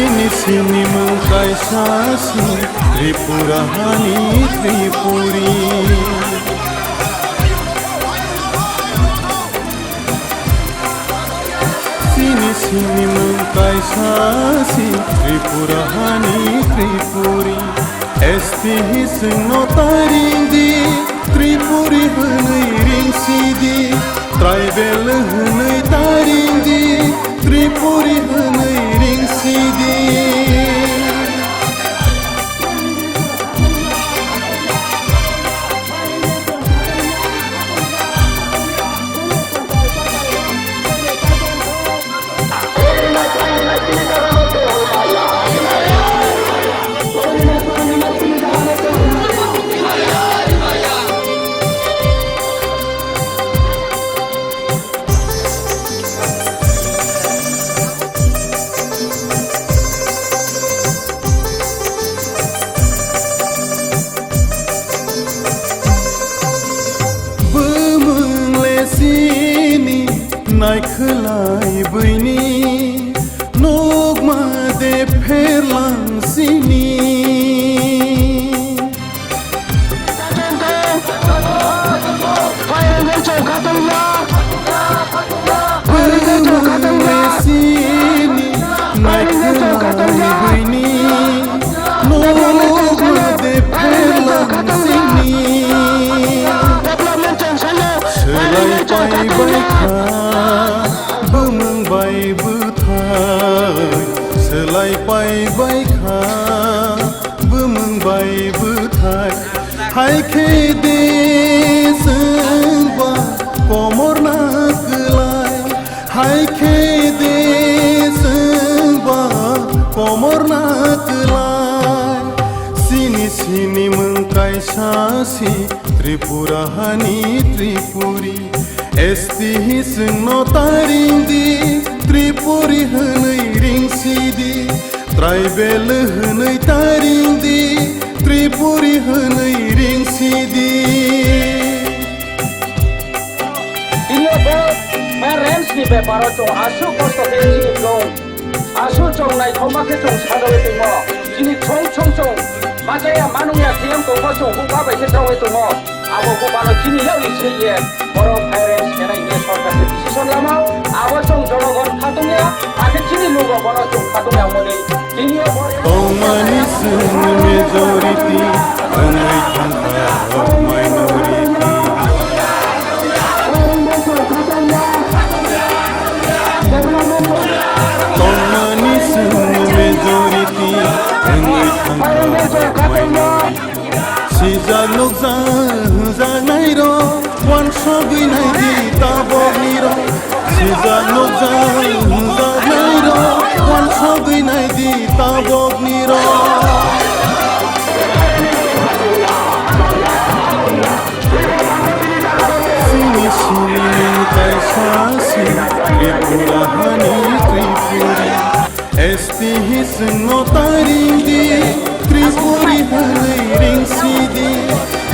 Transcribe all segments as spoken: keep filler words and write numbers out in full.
Chini sinimung kaisa si Tripura hani Tripuri. Chini sinimung kaisa si Tripura hani Tripuri. S T hi chwngno taring di, Tripuri hwnwi ring si di. Tribal hwnwi taring di, Tripuri hwnwi ring si di. Bumung le sini naikhwlai buini, nukma de pherlang sini. Bumung le sini naikhwlai buini, nukma de pherlang sini. Swlai pai bai kha bumung bai bwthai, swlai pai bai kha bumung bai bwthai. Hai khe de chwngba komorna kwlai, hai khe de chwngba komorna kwlai. Chini sinimung kaisa si Tripura hani Tripuri. S T hi chwngno taring di, Tripuri hwnwi ring si di. Tribal hwnwi taring di, Tripuri hwnwi ring si di. Tini o bo parents ni beparo chwng aswk kosto khe chini chwng aswk chwng naithokma khe chwng sajagwi tongmo. Chini chwng chwng chwng machaya manungya thiyang tongmo chwng buba bai khe chawwi tongo. Abo bubano chini yakni se ye borok parents khenai hinkhe sorkar se decision lama. Abo chwng jonogon khatungya, hakhe chini lugo bono chwng khatungya hwnwi. Tongmani chwng majority wngwi thangkha minority. Tongmani chwng majority wngwi thangkha minority. Sijak nukjak hwnjaknairok, uansugwi naidi taboknirok. Sijak nukjak hwnjaknairok, uansugwi naidi taboknirok. Sini sini kaisa si Tripura hani Tripuri. S T hi chwngno taring di, Tripuri hwnwi ring si di.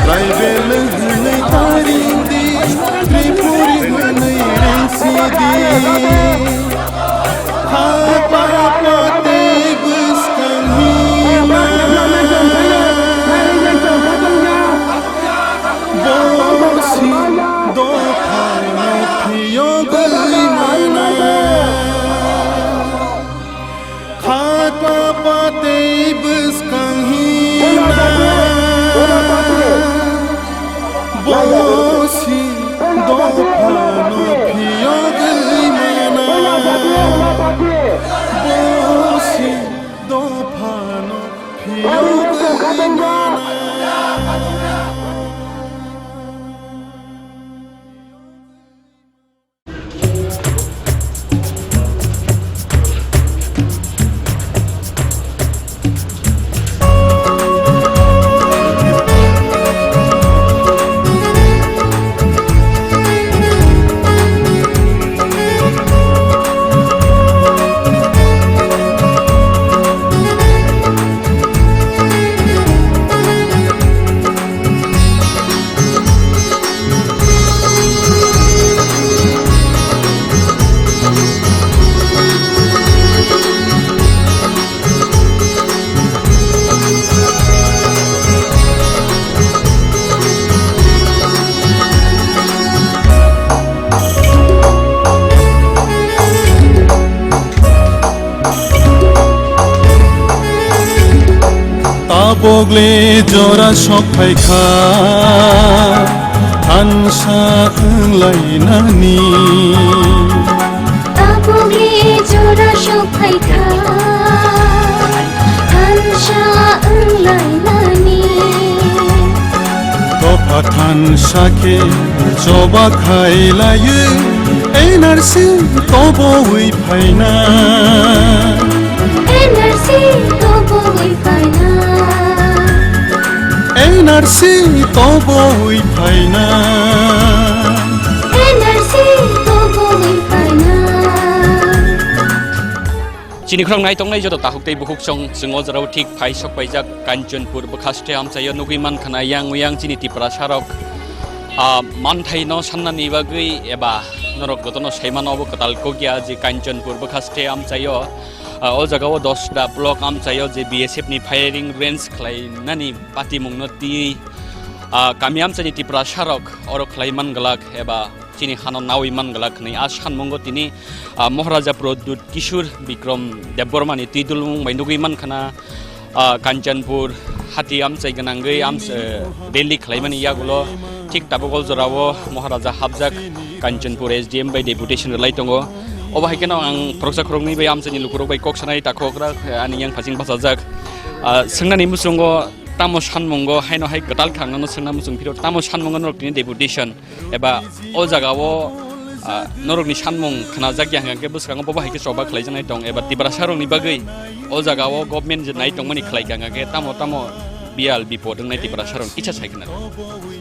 Tribal hwnwi taring di, Tripuri hwnwi ring si di. Ha pa pa tei bwskang hima. Bo si dopha no phiyogwi mana. Kha kapa tei bwskang himna. Bo si dophano phiyogwi mana. Bo si dophano phiyogwi mana. Pogli jora sok phaikha, thansa wnglainani. Tabukni jora sok phaikha, thansa wnglainani. Dopha thansa khe choba khailaiwi, N R C tobowi phaina. N R C tobowi phaina. N R C tobowi phaina. N R C tobowi phaina. Chini khorang nai tongnai joto takhuk tei bukhuk song, chwng o jorao thik phai sok paijak Kanchanpur bwkhaste amchaio nugwi mankha na yang uyang chini Tiprasarok, ah, manthaino sannani bagwi eba norok jotono saimano obo kwtal kokya je Kanchanpur bwkhaste amchaio, ah, o jagao dosta block amchaio je B S F ni firing range khlainani patimungno twiwi, ah, kami amchaini Tiprasarok oro khlai man glak eba chini hano nawi man glak hwnwi a sanmungo tini, ah, Moharaja Pradyut Kishore Bikram Debbarmani twi dulmung bai nugwi mankha na, ah, Kanchanpur hati amchai gwnangwi ams-, eh, rally khlaimani yagulo thik tabuk o jorao Moharaja hapjak Kanchanpur S D M bai deputation rwlai tongo. Obo hai kheno ang khoroksa khoroknwi bai amchaini lukurok bai kok sanai takhok rak, eh, ani yang phasing bachajak. Ah, swngnani muchungo tamo sanmungo haino hai kwtal kha ang nono swngna muchung phiro tamo sanmungo norok tini deputation eba o jagao, ah, norokni sanmung khwnajak ya hwnkhe bwskango bobo hai khe choba khlaijaknai tong eba Tiprasarokni bagwi o jagao government je nai tongmani khlaikha hwnkhe tamo tamo biyal bipod wngnai Tiprasarok kisa sai khna.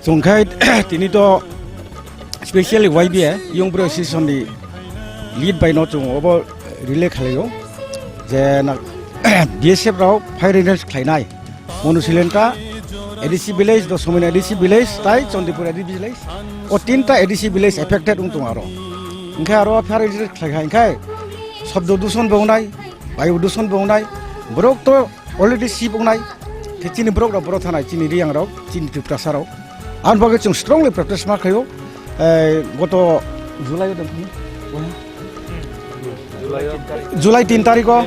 Chwng khai tini to specially Y B A Young Bru Association ni lead bai no chwng obo relay khlaio je na B S F rok fire arrest khlainai. Monusilenta A D C village, Dosomina A D C village, tai Chandipur A D C village. O tinta A D C village affected wng tongo aro. Hwnkhe aro fire arrest khlaikha hwnkhe shobdo dushon bo wngnai, bayu dushon bo wngnai. Borok to already sip wngnai. Khe chini borok rok boro thanai, chini riyang rok, chini Tiprasa rok. Aboni bagwi chwng strongly protest ma khlaio. Eh, goto July o tongthani. July tin tarikh o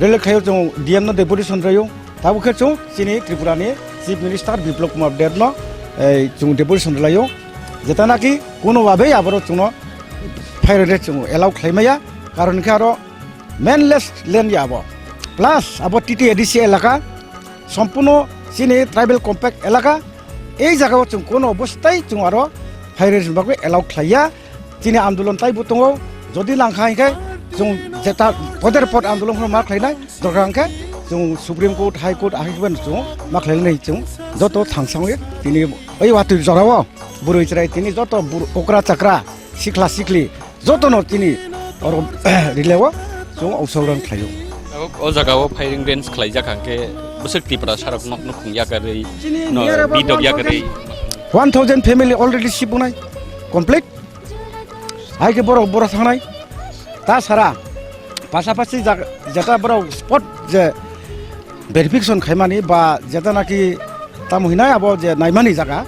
rally khaio chwng D M no deputation rwio. Tabuk khe chwng chini Tripura ni Chief Minister Biplab Kumar Deb no, eh, chwng deputation rwlaio. Jeta naki kuno babe aboro chwngno fire rate chwng allow khlai maya. Karon khe aro manless land ya abo. Plus abo T T A D C elaka, sompurno chini tribal compact elaka. Ei jagao chwng kuno obostai chwng aro fire rate bagwi allow khlaiya. Chini andolon taibo tongo, jodi nangkha hinkhe chwng jeta poder pod andolon kheno ma khlainai, dorkar hinkhe chwng Supreme Court, High Court, ahai kheno chwng ma khlainai chwng joto thangsangwi tini oi watwi jorao bwrwi chwrai tini joto bur-, okra chakra, sikla sikli jotono tini oro releo chwng ausaoran khlaio. O, o jagao firing range khlaijak hinkhe bwswk Tiprasarok nok nukhung yakarwi, chini no, near about bidok one thousand, yakarwi. One thousand family already sibunai complete. Hai khe borok, borok thangnai. Ta sara pasapasi jag-, jeta borok spot je verification khaimani ba jeta naki tamo hinai abo je naimani jaga,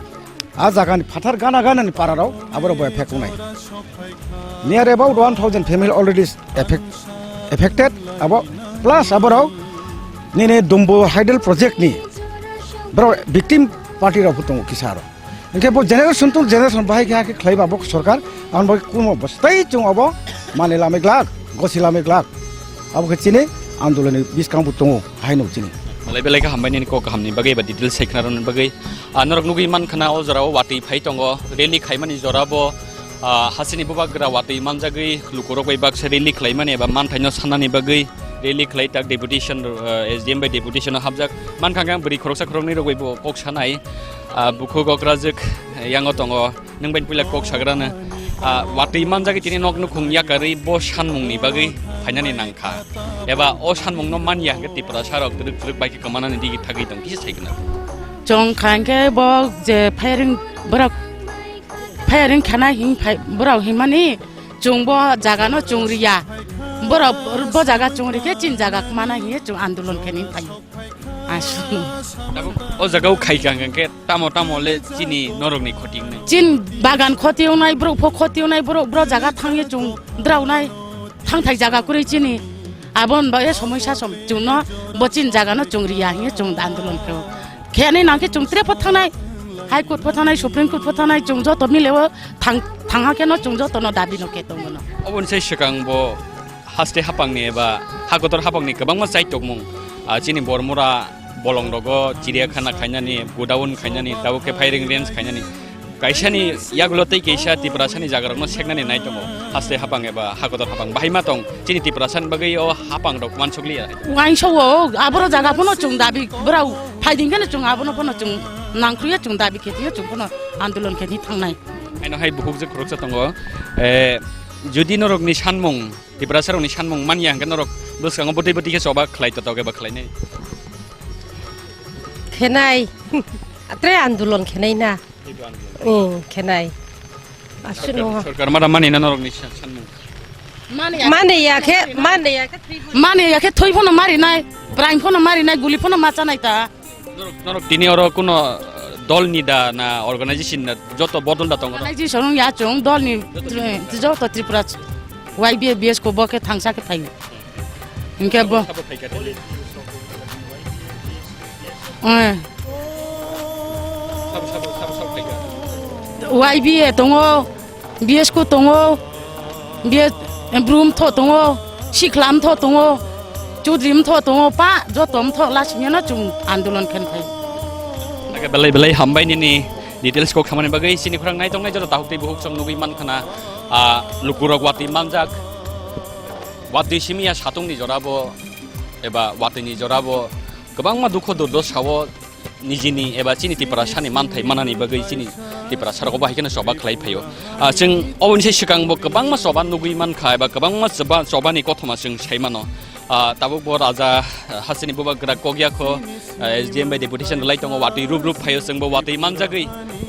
a jagani phatar gana ganani pararok aborok bo effect wngnai. Near about one thousand family already affect-, affected abo, plus aborok nini Dumbo Hydel project ni borok victim party rok bo tongo kisa aro. Hingke bo generation to generation bahai khe hakhe khlai ba bo sorkar, ang bai kumo bwstai chwng obo mani lamai glak, gosi lamai glak. Abo khe chini andoloni bwskango bo tongo, haino chini. Malai belai khe hambai nini kok kahamni bagwi ba details sai khna rwni bagwi. Ah, norok nugwi man khna o jora o watwi phai tongo, rally khaimani jora bo, ah, hasini bubagra watwi manjagwi lukurok bai baksa rally khlaimani eba manthaino sannani bagwi. Rally khlai tak deputation, ah, S D M bai deputation o hapjak. Mankha khe ang bwrwi khoroksa khoroknwi rok bai bo kok sanai. Ah, bukhuk okrajwk yango tongo. Nwng bai puila kok sagrana. Ah, watwi manjagwi tini nok nukhung yakarwi bo sanmungni bagwi phainani nangkha. Eba o sanmungno manya hwnkhe Tiprasarok twrwk twrwk bai khe kwmanani digi thagwi tong kisa sai khna. Chwng kha hwnkhe bo je firing borok firing khana hing phai borok himani. Chwng bo jaga no chwng riya. Borok bo jaga chwng rikhe chini jaga kwmana hiye chwng andolon khe ni phai. Aswk. Tabuk o jaga o khai kha hwnkhe tamo tamo le chini norok ni khoti wngnai. Chin bagan khoti wngnai, borok pho khoti wngnai, borok bro jaga thangye chwng draunai. Thangthai jaga kwrwi chini. Aboni bagwi somoi sa som chwngno bo chini jagano chwng riya hinwi chwng andolon khe. Khe ani nangkhe chwng tre pho thangnai, High Court pho thangnai, Supreme Court pho thangnai, chwng joto mileo thang-, thangha kheno chwng jotono dabi no khe tongmano. Oboni sai swkang bo haste hapangni eba hakotor hapangni kwbangma chaitokmung, ah, chini Bormura bolongrogo chiriyakhana khainani, godown khainani, tabuk khe firing range khainani. Kaisani yagulo tei kaisa Tiprasani jagarokno seknani nai tongo. Haste hapang eba hakotor hapang bahai ma tong. Chini Tiprasani bagwi o hapangrok wansukliya. Wainsa o, aboro jaga phano chwng dabi, borok phaiding kheno chwng abono phano chwng nangkruya chwng dabi khe tongya chwng phano andolon khe ni thangnai. Aino hai bukhuk je khoroksa tongo. Eh, jodi norokni sanmung, Tiprasarokni sanmung manya hwnkhe norok bwskango bwtwi bwtwi khe choba khlai totok eba khlainai. Khenai. Atre andolon khenai na. Hmm, khenai. Aswk no. Sorkar mada mani na norokni sa-, sanmung. Mani ya khe, mani ya khe thwi. Mani ya khe thwi phano mari nai, brain phano mari nai, guli phano ma chanai ta. Norok, norok tini oro kuno, uh, dol ni da na organization da joto bodol da tongo? Organization ya chwng dol ni joto Tripura. Joto Tripura Y B A B S ko bo khe thangsa khe thai. Hinkhe bo. Sabo khai kha tini. Eh. Sabo, sabo, sabo, sabo khai kha. Y B A tongo, B S ko tongo, B S, Brum tho tongo, Siklam tho tongo, Chudri tho tongo, pa joto tho lasingya no chwng andolon khen phai. Belai belai hambai nini details kok samani bagwi chini khorang nai tongnai joto tahuk tei buhuk song nugwi man khana, ah, lukurok watwi manjak. Watwi simi ya satungni jorabo eba watwini jorabo kwbangma dukho durdosa o nijini eba chini Tiprasani manthai manani bagwi chini Tiprasarok obo hai kheno choba khlai phaio. Ah, chwng oboni se swkangbo kwbangma choba nugwi mankha eba kwbangma choba, chobani kothoma chwng sai mano. Ah, tabuk bo raja, ah, hasteni bubagra kok ya kho, ah, S D M bai deputation rwlai tongo, watwi rup rup phaio, chwngbo watwi manjagwi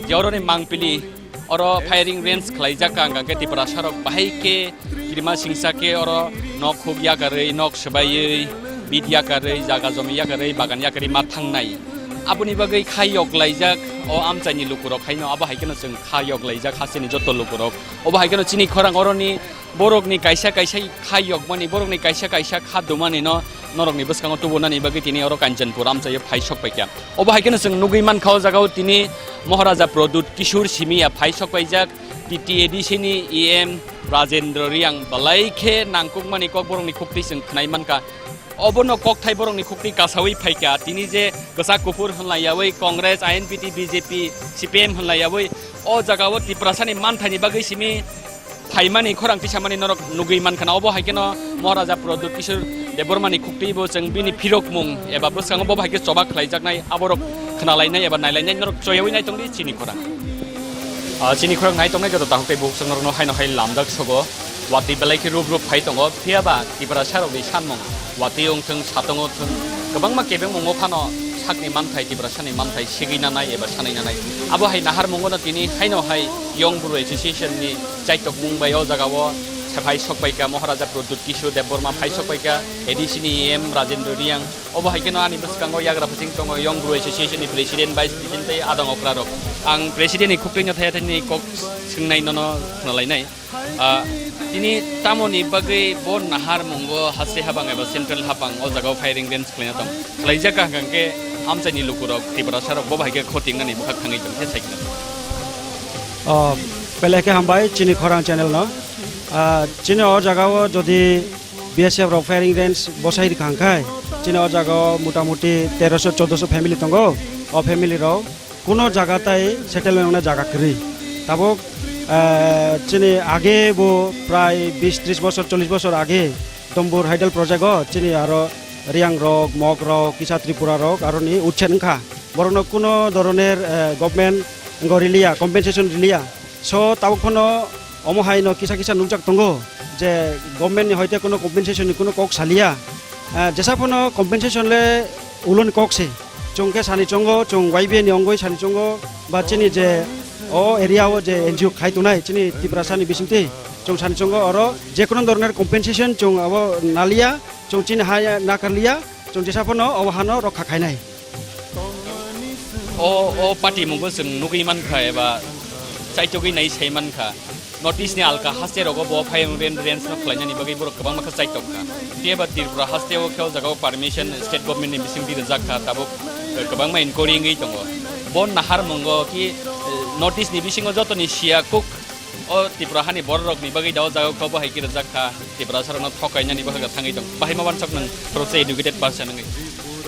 je oroni mangpili oro firing range khlaijak ka, hwnkha khe Tiprasarok bahai khe kirima singsa khe oro nok huk yakarwi, nok swbaiwi, bit yakarwi, jaga jomi yakarwi, bagan yakarwi ma thangnai. Aboni bagwi kha yok laijak o amchaini lukurok haino, abo hai kheno chwng kha yok laijak hasteni joto lukurok. Obo hai kheno chini khorang oroni borokni kaisa kaisa kha yokmani, borokni kaisa kaisa kha dumani no norokni bwskango tubunani bagwi tini oro Kanchanpur amchaio phai sok paikha. Obo hai kheno chwng nugwi mankha o jaga o tini Maharaja Pradyut Kishore simi ya phai sok paijak, T T A D C ni E M Rajendra Reang belai khe nangkukmani kok borokni khuktwi chwng khnai mankha. Obono kokthai borokni khuktwi kasawi phaikha, tini je kwchak kuphur hwnlaiyawi Congress, I N P T, B J P, C P M hwnlaiyawi o jagao Tiprasani manthaini bagwi simi phaimani khorang tisamani norok nugwi mankha na. Obo hai kheno Maharaja Pradyut Kishore Debbarmani khuktwi bo chwng bini phirokmung eba bwskango bo hai khe choba khlaijaknai, aborok khnalainai eba nailainai norok choyawi nai tongdi chini khorang. Ah, chini khorang nai tongnai joto tahuk tei buhuk chwng norokno haino hai lamjak sogo. Watwi belai khe rup rup phai tongo, phiya ba Tiprasarokni sanmung watwi wng thung, satong wng thung, kwbangma kebengmungo phano sakni manthai, Tiprasani manthai sigwi nanai eba sanwi nanai. Abo hai naharmungono tini haino hai Young Bru Association ni chaitokmung bai o jagao se phai sok paikha Maharaja Pradyut Kishore Debbarma, phai sok paikha A D C ni E M Rajendra Reang. Obo hai kheno ani bwskango yagra phasing tongo, Young Bru Association ni President, Vice President tei adong okra rok. Ang President ni khuktwi no thaya thani kok swngnai nono khwnalainai. Ah, tini tamoni bagwi bo nahar mungo haste habang eba central habang o jagao firing range khlaina tong? Khlaijak ka hwnkhe amchaini lukurok Tiprasarok bo bai khe khotingnani bwkhak thangwi tong khe saikhe. Oh, pele khe hambai chini khorang channel no. Ah, chini o jagao jodi B S F rok firing range bosai rikha hwnkhe chini o jagao motamuti teroso choddoso family tongo. O family rok kuno jaga tai settlement wngnai jaga kwrwi. Tabuk, eh, chini age bo prai bis tris bosor, chollish bosor age Dombur Hydel project o chini aro Riang rok, Mok rok, kisa Tripura rok aroni utsen wngkha. Borokno kuno doroner, eh, government ngo riliya, compensation riliya. So, tabuk phano omo hai no kisa kisa nukjak tongo je government ni hoite kuno compensation ni kuno kok saliya. Eh, jesa phano compensation le uloni kok se. Chwng khe sani chongo, chwng Y B A ni ongoi sani chongo, ba chini je o area o je N G O khai tongnai, chini Tiprasa ni bisingtwi chwng sani chongo, oro je kono doroner compensation chwng abo naliya, chwng chini ha nakarliya, chwng jesa phano obo hano rokha khainai. O, o party mungo chwng nugwi mankha eba chaitogwi nai sai mankha. North East ni alka haste rogo bo firing range no khlainani bagwi borok kwbangma khe chai tongkha. Phiya ba Tripura haste o khe o jaga o permission state government ni bising di rwjak kha, tabuk, eh, kwbangma inquiry wngwi tongo. Bo nahar mungo ki, eh, North East ni bisingo joto ni siya kuk o Tripura hani borok rok ni bagwi da o jaga o khe bo hai khe rwjak kha. Tiprasa rokno thokainani bwkha thangwi tong. Bahai ma wansok nang khoroksa educated person wngwi.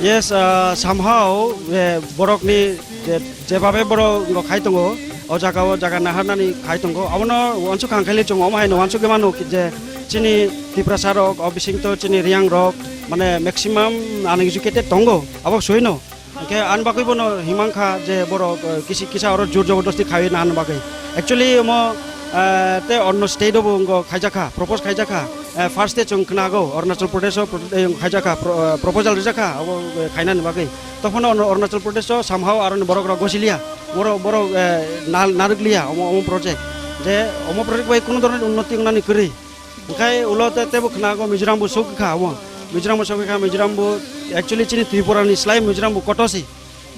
Yes, uh, somehow, eh, borokni je, jebabe borok no khai tongo, o jaga o jaga naharnani khai tongo. Abono wansuk kha khaile chwng omo hai no wansuk mano je chini Tiprasa rok, o bising to chini Riyang rok, mane maximum uneducated tongo. Abo soi no. Hingke ani bagwi bono himang kha je borok, eh, kisi kisa oro jor jobordosti khaiwi nahana bagwi. Actually, omo, eh, te onno state o bo wngkha, khaijakha, propose khaijakha. Eh, first te chwng khnago, Arunachal Pradesh o pro-, eh, khaijakha, pro-, eh, proposal rijakha, abo, eh, khainani bagwi. Tokhono Arun-, Arunachal Pradesh o somehow aroni borok rok gosiliya, borok, borok, eh, nal-, narwkliya omo, omo project. Je omo project bai kunu dhoronor unnoti wngnani kwrwi. Hingkhai ulo te tebo khnago Mizoram bo sokha omo. Mizoram bo sokha, Mizoram bo actually chini Tripura ni slai Mizoram bo kotosi.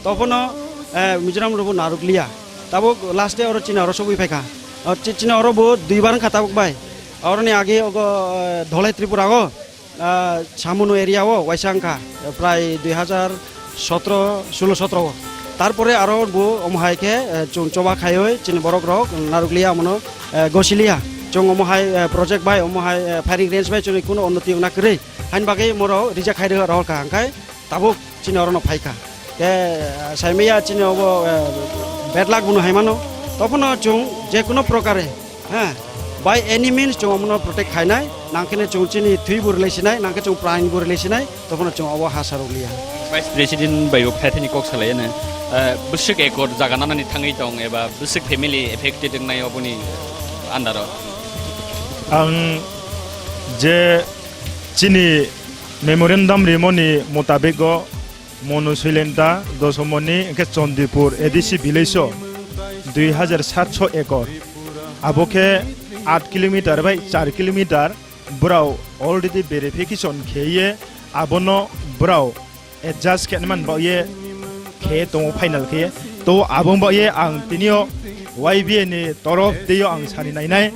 Tokhono, eh, Mizoram rok bo narwkliya. Tabuk last day oro chini oro sogwi phaikha. Or chi-, chini oro bo duibar wngkha tabuk bai. Oroni age ogo, eh, Dholai Tripura o, eh, Samunu area o waisa wngkha, eh, prai dui hazar sotro, sulo sotro o. Tarpore aro bo omo hai khe, eh, chwng choba khaiwi chini borok rok narwkliya omono, eh, gosiliya. Chwng omo hai, eh, project bai, omo hai, eh, firing range bai chwngni kuno unnoti wngna kwrwi. Haini bagwi moro reject khai rwkha, rohorkha, hingkhai tabuk chini orono phaikha. Khe, ah, saimaya chini obo, eh, bad luck bono haimano. Tokhono chwng je kuno prokare, ha, by any means chwng omono protect khainai, nangkheno chwng chini thwibo rwlaisinai, nangkhe chwng pranbo rwlaisinai, tokhono chwng obo ha sarwkliya. Vice President bai bo phaithani kok salaiya na, eh, bwswk ekor jaga nanani thangwi tong eba bwswk family affected wngnai oboni under o? Ang je chini memorandum rimoni mutabik o Monu Soilenta, Dosomoni, hingkhe Chandipur A D C village o dui hazar satso ekor. Abo khe aat kilometer bai char kilometer borok already verification kheye, abono borok adjust khe man baoye khe tongo final khe. To abo baoye ang tinio Y B A ni torof teiyo ang sani nainai.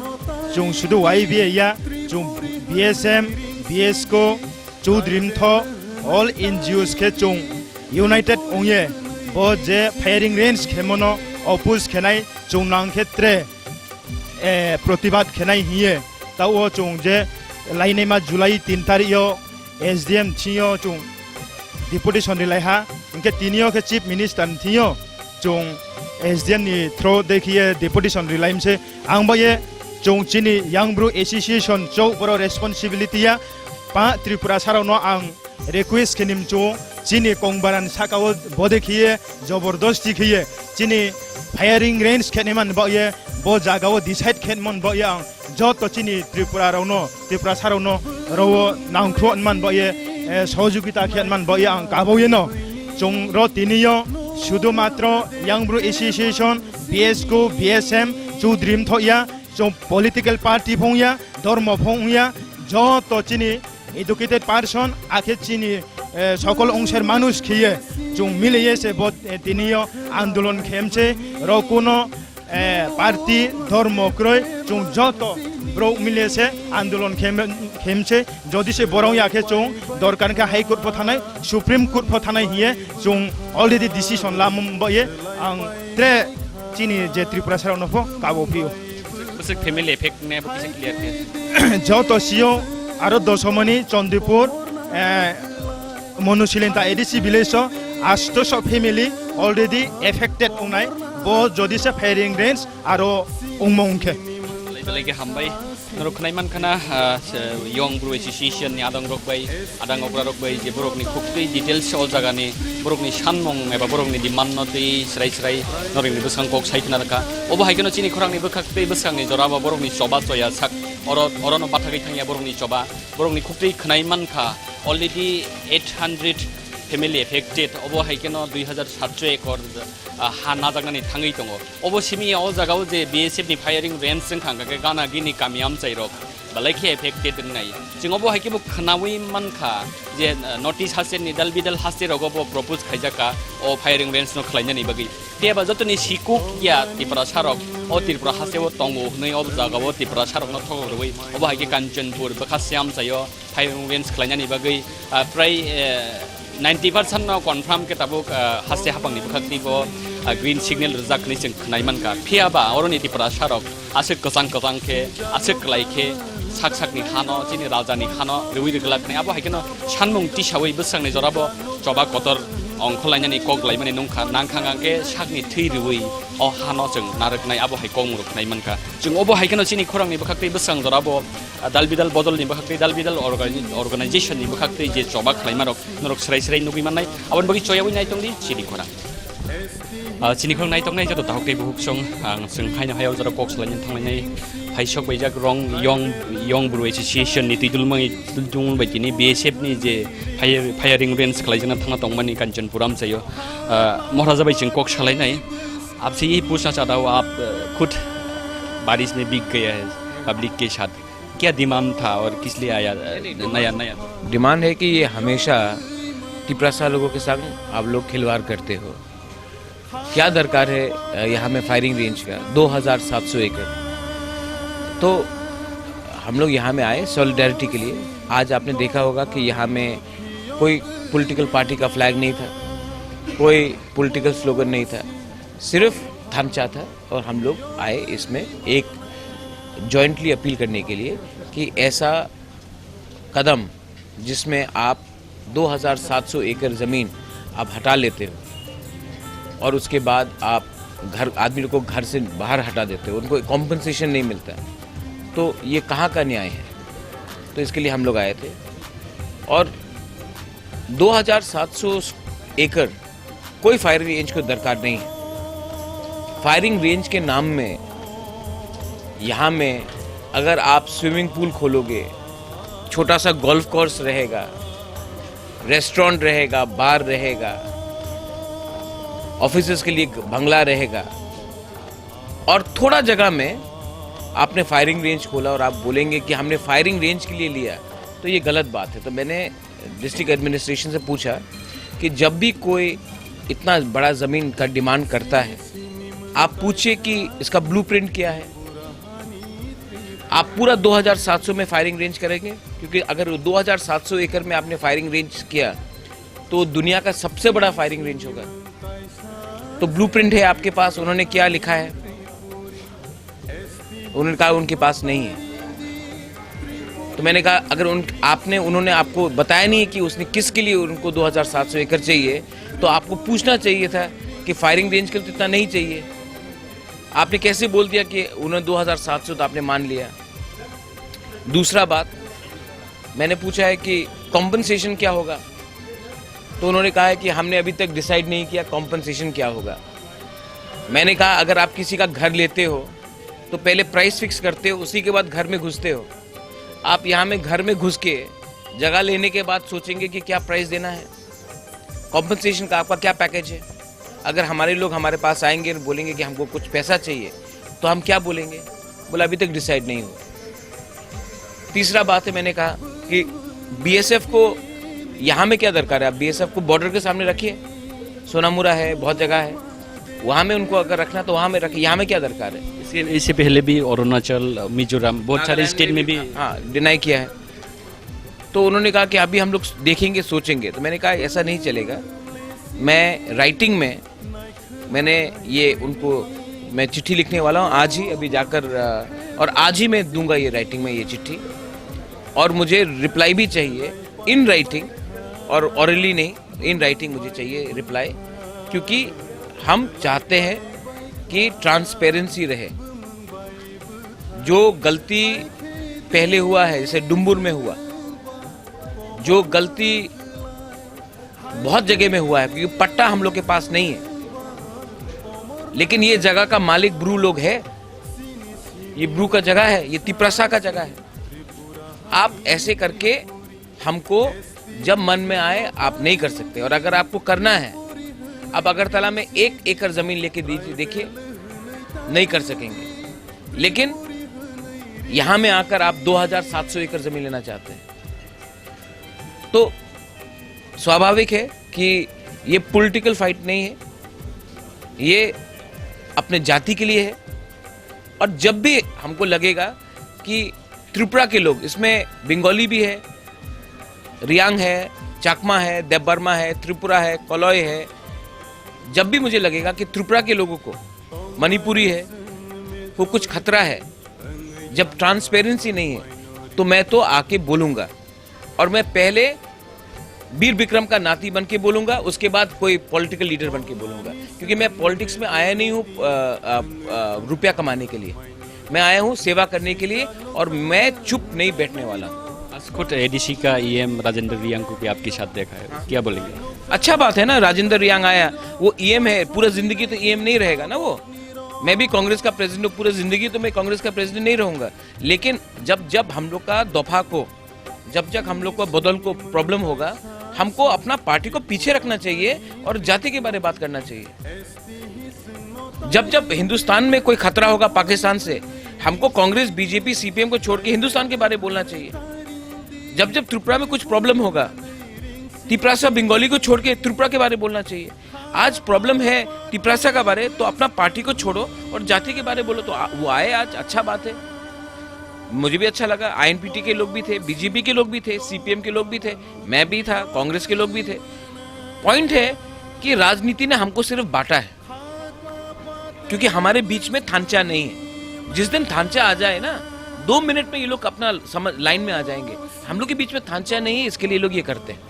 Chwng sudu Y B A ya, chwng B S M, B S C O, Chaudhary Mtho, all N G Os khe chwng united wngye, bo je firing range khemono oppose khenai chwng nang khe tre, eh, protibad khenai hiye. Tao chwng je lainaima July tin tarikh o S D M thio chwng deputation rilai ha, hingkhe tinio khe Chief Minister thio chwng S D M ni through de khiye deputation rilai mse. Ang baye chwng chini Young Bru Association chwng boro responsibility ya, pa Tripura sarokno ang request khe nim chwng chini kongbaran saka o bode khiye jobordosti khiye chini firing range khe neman baye bo jaga o decide khe mon baye ang joto chini Tripura rokno, Tripura sarokno oro nangkhro man baye, eh, sohojogita khe man baye ang kabo yeno. Chwng ro tiniyo sudu matro Young Bru Association, B S C O, B S M, Chaudhary Mtho ya, chwng political party phung ya, dhormo phung ya, joto chini educated person, akhe chini, eh, sokol ongser manush khiye, chwng miliye se bo, eh, tiniyo andolon khemse, ro kuno, eh, party, dhormo kroi, chwng joto borok miliye se andolon khem-, khemse, jodi se borok ya khe chwng dorkar khe High Court pho thanai, Supreme Court pho thanai hiye chwng already decision lamung baye ang tre chini je Tripura sarokno pho kabo phio. Bwswk family affect ne bo kisa clear khe. Joto sio aro Dosomoni, Chandipur, eh, Monu Soilenta A D C village o astoso family already affected ongnai, bo jodi se firing range aro ongmo ongkhe. Belai belai khe hambai. Norok khwnai mankha na, ah, se Young Bru Association ni adang rok bai, adang okra rok bai je borok ni khuktwi details o jaga ni borok ni sanmung eba borok ni demand no twi srai srai norok ni bwskang kok sai khna rwkha. Obo hai kheno chini khorang ni bwkhak tei bwskang ni jora bo borok ni choba choya sak oro, oro no bathagwi thangya borok ni choba. Borok ni khuktwi khwnai mankha already eight hundred family affected. Obo hai kheno dui hazar satso ekor, ah, ha najaknani thangwi tongo. Obo simi o jaga o je B S F ni firing range wngkha, hwnkha khe gana gini kami amchai rok belai khe affected wngnai. Chwng obo hai khe bo khnaui mankha je, ah, North East haste ni dal bidal haste rogo bo propose khaijak kha o firing range no khlainani bagwi. Phiya ba jotoni sikuk ya Tiprasa rok o Tripura haste o tongo hwnwi o jaga o Tiprasa rokno thogok rwui obo hai khe Kanchanpur bwkha Siamsai o firing range khlainani bagwi, ah, prai, eh, ninety percent no confirm khe tabuk, ah, haste hapangni bwkhak twi bo, ah, green signal rijak hwnwi chwng khwnai mankha. Phiya ba oroni Tiprasa rok aswk kwchang kwchang khe, aswk kwlai khe sak sakni hano, chini rajani hano rwui rwglak nai. Abo hai kheno sanmung tisaui bwswkni jorabo choba kotor ongkhorlainani kok laimani nungkha. Nangkha hwnkha khe sakni thwi rwui o hano chwng narwknai, abo hai kokmung rok khnai mankha. Chwng obo hai kheno chini khorangni bwkhak twi bwswk jorabo, ah, dal bidal bodolni bwkhak twi, dal bidal organi-, organization ni bwkhak twi je choba khlaima rok norok swrai swrai nugui mannai. Aboni bagwi choyaui nai tongdi chini khorang. Ah, chini khorang naitoknai joto dahok tei buhuk song, ang chwng haino hayo jora kok salaini thanglainai. Phaisok baijak rong Young, Young Bru Association ni twidulmani twidulmung bai tini B S F ni je fire, firing range khlaijakna thangna tongmani Kanchanpur amchaio, ah, Maharaja bai chwng kok salainai. आपसे यही पूछना चाहता हूँ, आप, अ, खुद बारिश में भीग गए हैं पब्लिक के साथ, क्या डिमांड था और किस लिए आया, अ, नया, नया? डिमांड है कि ये हमेशा तिपरासा लोगों के संग आप लोग खिलवाड़ करते हो। क्या दरकार है, अ, यहाँ में फायरिंग रेंज का? दो हज़ार सात सौ एकड़। तो हम लोग यहाँ में आए सॉलिडारिटी के लिए। आज आपने देखा होगा कि यहाँ में कोई पॉलिटिकल पार्टी का फ्लैग नहीं था, कोई पॉलिटिकल स्लोगन नहीं था, सिर्फ थामचा था। और हम लोग आए इसमें एक जॉइंटली अपील करने के लिए कि ऐसा कदम जिसमें आप दो हज़ार सात सौ एकड़ ज़मीन आप हटा लेते हो और उसके बाद आप घर, आदमी को घर से बाहर हटा देते हो, उनको कॉम्पनसेशन नहीं मिलता, तो ये कहाँ का न्याय है? तो इसके लिए हम लोग आए थे। और दो हज़ार सात सौ एकड़ कोई फायरिंग रेंज को दरकार नहीं है। फायरिंग रेंज के नाम में यहाँ में अगर आप स्विमिंग पूल खोलोगे, छोटा सा गोल्फ कोर्स रहेगा, रेस्टोरेंट रहेगा, बार रहेगा, ऑफिसेज के लिए बंगला रहेगा, और थोड़ा जगह में आपने फायरिंग रेंज खोला और आप बोलेंगे कि हमने फायरिंग रेंज के लिए लिया, तो ये गलत बात है। तो मैंने डिस्ट्रिक्ट एडमिनिस्ट्रेशन से पूछा कि जब भी कोई इतना बड़ा ज़मीन का डिमांड करता है, आप पूछिए कि इसका ब्लूप्रिंट क्या है। आप पूरा दो हज़ार सात सौ में फायरिंग रेंज करेंगे, क्योंकि अगर दो हज़ार सात सौ एकड़ में आपने फायरिंग रेंज किया, तो दुनिया का सबसे बड़ा फायरिंग रेंज होगा। तो ब्लूप्रिंट है आपके पास, उन्होंने क्या लिखा है? उन्होंने कहा उनके पास नहीं है। तो मैंने कहा, अगर उन, आपने, उन्होंने आपको बताया नहीं कि उसने किसके लिए उनको दो हज़ार सात सौ एकड़ चाहिए, तो आपको पूछना चाहिए था कि फायरिंग रेंज के लिए तो इतना नहीं चाहिए। आपने कैसे बोल दिया कि उन्होंने दो हज़ार सात सौ, तो आपने मान लिया। दूसरा बात, मैंने पूछा है कि कॉम्पनसेशन क्या होगा, तो उन्होंने कहा है कि हमने अभी तक डिसाइड नहीं किया कॉम्पनसेशन क्या होगा। मैंने कहा, अगर आप किसी का घर लेते हो, तो पहले प्राइस फिक्स करते हो, उसी के बाद घर में घुसते हो। आप यहाँ में घर में घुस के जगह लेने के बाद सोचेंगे कि क्या प्राइस देना है, कॉम्पनसेशन का आपका क्या पैकेज है। अगर हमारे लोग हमारे पास आएंगे और बोलेंगे कि हमको कुछ पैसा चाहिए, तो हम क्या बोलेंगे? बोला, अभी तक डिसाइड नहीं हुआ। तीसरा बात है, मैंने कहा कि बीएसएफ को यहाँ में क्या दरकार है, आप बीएसएफ को बॉर्डर के सामने रखिए, सोनामुरा है, बहुत जगह है, वहाँ में उनको अगर रखना तो वहाँ में रखिए, यहाँ में क्या दरकार है? इससे, इससे पहले भी अरुणाचल, मिजोरम, बहुत सारे नागालैंड स्टेट में में भी, भी हाँ, डिनाई किया है। तो उन्होंने कहा कि अभी हम लोग देखेंगे, सोचेंगे। तो मैंने कहा, ऐसा नहीं चलेगा। मैं राइटिंग में, मैंने ये उनको, मैं चिट्ठी लिखने वाला हूँ आज ही, अभी जाकर, अ, और आज ही मैं दूंगा ये राइटिंग में ये चिट्ठी। और मुझे रिप्लाई भी चाहिए इन राइटिंग, और ऑरली नहीं, इन राइटिंग मुझे चाहिए रिप्लाई, क्योंकि हम चाहते हैं कि ट्रांसपेरेंसी रहे। जो गलती पहले हुआ है, जैसे डुम्बुर में हुआ, जो गलती बहुत जगह में हुआ है, क्योंकि पट्टा हम लोग के पास नहीं है, लेकिन ये जगह का मालिक ब्रू लोग है, ये ब्रू का जगह है, ये तिपरासा का जगह है। आप ऐसे करके हमको जब मन में आए, आप नहीं कर सकते। और अगर आपको करना है, आप अगरतला में एक एकड़ जमीन लेके दीजिए, देखिए, नहीं कर सकेंगे। लेकिन यहाँ में आकर आप दो हज़ार सात सौ एकड़ जमीन लेना चाहते हैं, तो स्वाभाविक है कि ये पॉलिटिकल फाइट नहीं है, ये अपने जाति के लिए है। और जब भी हमको लगेगा कि त्रिपुरा के लोग, इसमें बंगाली भी है, रियांग है, चाकमा है, देबबर्मा है, त्रिपुरा है, कलॉय है, जब भी मुझे लगेगा कि त्रिपुरा के लोगों को, मणिपुरी है, को कुछ खतरा है, जब ट्रांसपेरेंसी नहीं है, तो मैं तो आके बोलूँगा। और मैं पहले वीर विक्रम का नाती बन के बोलूँगा, उसके बाद कोई पॉलिटिकल लीडर बन के बोलूँगा, क्योंकि मैं पॉलिटिक्स में आया नहीं हूँ, अ, अ, अ, रुपया कमाने के लिए। मैं आया हूँ सेवा करने के लिए, और मैं चुप नहीं बैठने वाला हूँ। आज खुद एडीसी का ईएम राजेंद्र रियांग को भी आपके साथ देखा है, क्या बोलेंगे? अच्छा बात है ना, राजेंद्र रियांग आया, वो ईएम है, पूरा जिंदगी तो ईएम नहीं रहेगा ना वो। मैं भी कांग्रेस का प्रेसिडेंट हूँ, पूरा जिंदगी तो मैं कांग्रेस का प्रेसिडेंट नहीं रहूँगा। लेकिन जब जब हम लोग का दफा को, जब जब हम लोग को बदल को प्रॉब्लम होगा, हमको अपना पार्टी को पीछे रखना चाहिए और जाति के बारे बात करना चाहिए। जब जब हिंदुस्तान में कोई खतरा होगा पाकिस्तान से, हमको कांग्रेस, बीजेपी, सीपीएम को छोड़ के हिंदुस्तान के बारे बोलना चाहिए। जब जब त्रिपुरा में कुछ प्रॉब्लम होगा, तिपरासा बंगाली को छोड़ के त्रिपुरा के बारे बोलना चाहिए। आज प्रॉब्लम है तिपरासा का बारे, तो अपना पार्टी को छोड़ो और जाति के बारे बोलो। तो आ-, वो आए आज, अच्छा बात है, मुझे भी अच्छा लगा। आईएनपीटी के लोग भी थे, बीजेपी के लोग भी थे, सीपीएम के लोग भी थे, मैं भी था, कांग्रेस के लोग भी थे। पॉइंट है कि राजनीति ने हमको सिर्फ बांटा है, क्योंकि हमारे बीच में थांचा नहीं है। जिस दिन थांचा आ जाए ना, दो मिनट में ये लोग अपना समझ, लाइन में आ जाएंगे। हम लोग के बीच में थांचा नहीं है, इसके लिए ये लोग ये करते हैं।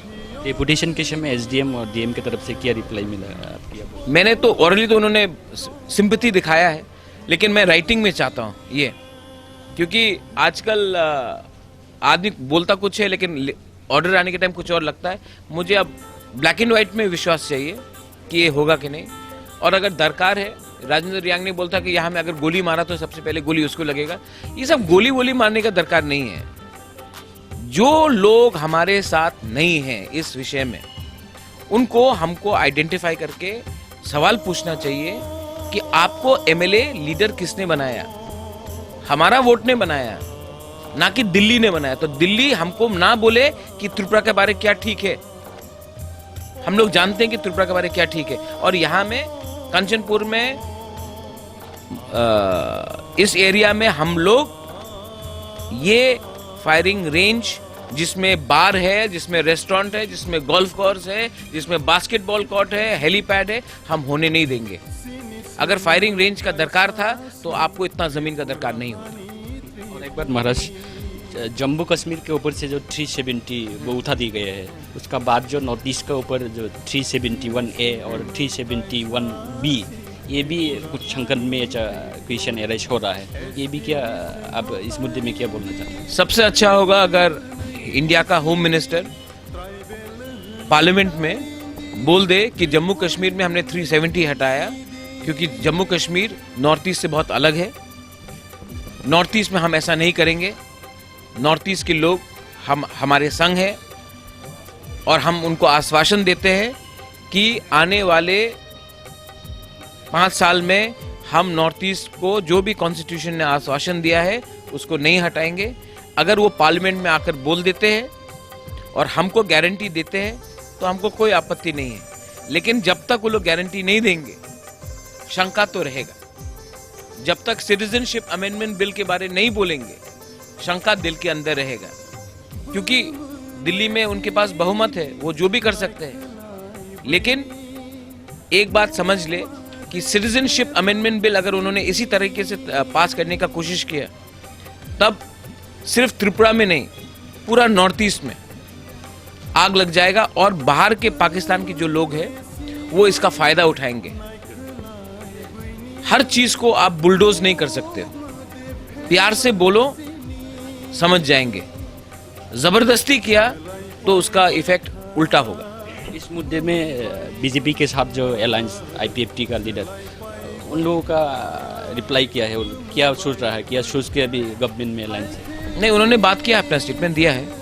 डेपुटेशन के समय एसडीएम और डीएम की तरफ से क्या रिप्लाई मिला आपकी? मैंने तो ऑरली तो उन्होंने सिंपथी दिखाया है, लेकिन मैं राइटिंग में चाहता हूँ ये, क्योंकि आजकल, अ, आदमी बोलता कुछ है, लेकिन ले-, ऑर्डर आने के टाइम कुछ और लगता है। मुझे अब ब्लैक एंड व्हाइट में विश्वास चाहिए कि ये होगा कि नहीं। और अगर दरकार है, राजेंद्र रियांग ने बोलता कि यहाँ में अगर गोली मारा तो सबसे पहले गोली उसको लगेगा। ये सब गोली वोली मारने का दरकार नहीं है। जो लोग हमारे साथ नहीं हैं इस विषय में, उनको हमको आइडेंटिफाई करके सवाल पूछना चाहिए कि आपको एमएलए लीडर किसने बनाया? हमारा वोट ने बनाया, ना कि दिल्ली ने बनाया। तो दिल्ली हमको ना बोले कि त्रिपुरा के बारे क्या ठीक है। हम लोग जानते हैं कि त्रिपुरा के बारे क्या ठीक है। और यहाँ में कंचनपुर में, अ, इस एरिया में हम लोग ये फायरिंग रेंज, जिसमें बार है, जिसमें रेस्टोरेंट है, जिसमें गोल्फ कोर्स है, जिसमें बास्केटबॉल कोर्ट है, हेलीपैड है, हम होने नहीं देंगे। अगर फायरिंग रेंज का दरकार था, तो आपको इतना जमीन का दरकार नहीं होता। और एक बात महाराज, जम्मू कश्मीर के ऊपर से जो थ्री सेवेंटी वो उठा दिए गए हैं, उसका बाद जो नॉर्थ ईस्ट के ऊपर जो थ्री सेवेंटी वन ए और थ्री सेवेंटी वन बी, ये भी कुछ शंका में क्वेश्चन एराइज हो रहा है, ये भी क्या, आप इस मुद्दे में क्या बोलना चाहते हैं? सबसे अच्छा होगा अगर इंडिया का होम मिनिस्टर पार्लियामेंट में बोल दे कि जम्मू कश्मीर में हमने थ्री सेवेंटी हटाया, क्योंकि जम्मू कश्मीर नॉर्थ ईस्ट से बहुत अलग है। नॉर्थ ईस्ट में हम ऐसा नहीं करेंगे। नॉर्थ ईस्ट के लोग हम, हमारे संग हैं और हम उनको आश्वासन देते हैं कि आने वाले पाँच साल में हम नॉर्थ ईस्ट को जो भी कॉन्स्टिट्यूशन ने आश्वासन दिया है, उसको नहीं हटाएंगे। अगर वो पार्लियामेंट में आकर बोल देते हैं और हमको गारंटी देते हैं, तो हमको कोई आपत्ति नहीं है। लेकिन जब तक वो लोग गारंटी नहीं देंगे, शंका तो रहेगा। जब तक सिटीजनशिप अमेंडमेंट बिल के बारे नहीं बोलेंगे, शंका दिल के अंदर रहेगा, क्योंकि दिल्ली में उनके पास बहुमत है, वो जो भी कर सकते हैं। लेकिन एक बात समझ ले कि सिटीजनशिप अमेंडमेंट बिल अगर उन्होंने इसी तरीके से, अ, पास करने का कोशिश किया, तब सिर्फ त्रिपुरा में नहीं, पूरा नॉर्थ ईस्ट में आग लग जाएगा और बाहर के पाकिस्तान के जो लोग हैं, वो इसका फायदा उठाएंगे। हर चीज को आप बुलडोज नहीं कर सकते। प्यार से बोलो, समझ जाएंगे। जबरदस्ती किया तो उसका इफेक्ट उल्टा होगा। इस मुद्दे में, अ, बीजेपी के साथ जो अलायंस आईपीएफटी का लीडर, उन लोगों का रिप्लाई क्या है? उन-, क्या सोच रहा है? क्या सोच के अभी गवर्नमेंट में अलायंस है? नहीं, उन्होंने बात किया, अपना स्टेटमेंट दिया है। अ,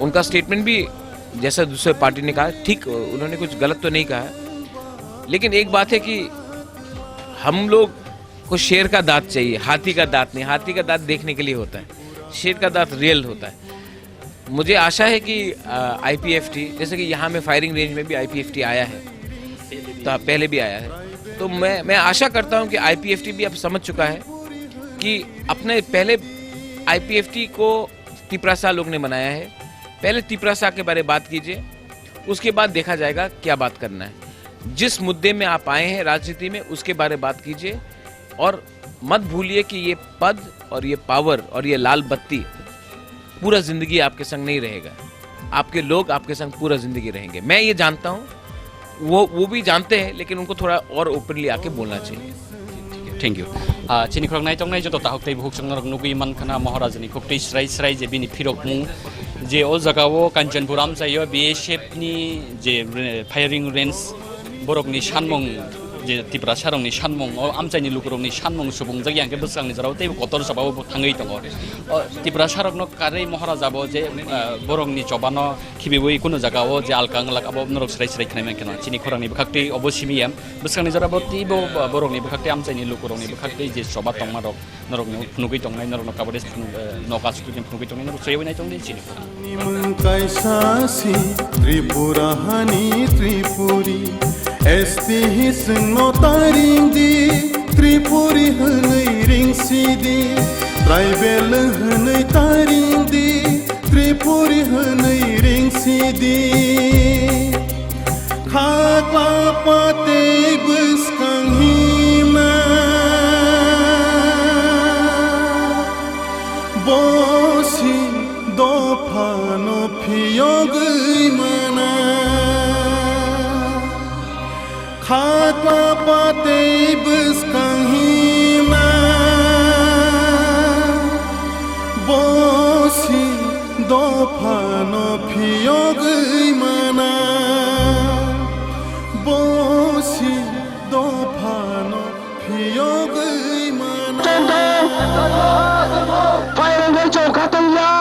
उनका स्टेटमेंट भी जैसा दूसरे पार्टी ने कहा, ठीक, उन्होंने कुछ गलत तो नहीं कहा है। लेकिन एक बात है कि हम लोग को शेर का दांत चाहिए, हाथी का दांत नहीं। हाथी का दांत देखने के लिए होता है, शेर का दांत रियल होता है। मुझे आशा है कि, अ, आईपीएफटी, जैसे कि यहाँ में फायरिंग रेंज में भी आईपीएफटी आया है, था, पहले भी आया है। तो मैं मैं आशा करता हूँ कि आईपीएफटी भी अब समझ चुका है कि अपने पहले आईपीएफटी को तिपरासा लोग ने बनाया है। पहले तिपरासा के बारे बात कीजिए, उसके बाद देखा जाएगा क्या बात करना है। जिस मुद्दे में आप आए हैं राजनीति में, उसके बारे बात कीजिए और मत भूलिए कि ये पद और ये पावर और ये लाल बत्ती पूरा जिंदगी आपके संग नहीं रहेगा। आपके लोग आपके संग पूरा जिंदगी रहेंगे। मैं ये जानता हूँ, वो वो भी जानते हैं, लेकिन उनको थोड़ा और ओपनली आके बोलना चाहिए। Thank you. Ah, chini khorang naitok nai joto tahok tei buhuk chwng norok nugwi mankha na Maharaj ni khuk tei srai srai je bini phirok mung je o jaga o Kanchanpur amchai o B S F ni je re-, firing range borok ni sanmung je Tiprasa rok ni sanmung o amchai ni luku rok ni sanmung subung jak yang khe bwskang ni jora o tei kotor saba o thangwi tongo. O Tiprasa rok no karwi Maharaj abo je, ah, borok ni choba no khibiwi kunu jaga o je alkang lak abo norok srai srai khnai mankha na chini khorang ni bwkhak tei obo simi ya. Bwskangni jora bo teibo borokni bwkhak tei amchaini lukurokni bwkhak tei je choba tongmarok norokno phunugwi tongnai, norokno kabode phunug-, eh, noka sutwi phunugwi tongnai, norok chaywi nai tongdi chini. Ni mung kaisa si Tripura hani Tripuri, S T hi singno taring di, Tripuri hwnwi ring si di, tribal hwnwi taring di, Tripuri hwnwi ring si di. Khakla patei bwskang hima, bosi dophano phiyogwi mana. Khakla patei bwskang hima, bosi dophano phiyogwi mana, bosi dophano phiyogwi mana. Firing range o khatungya.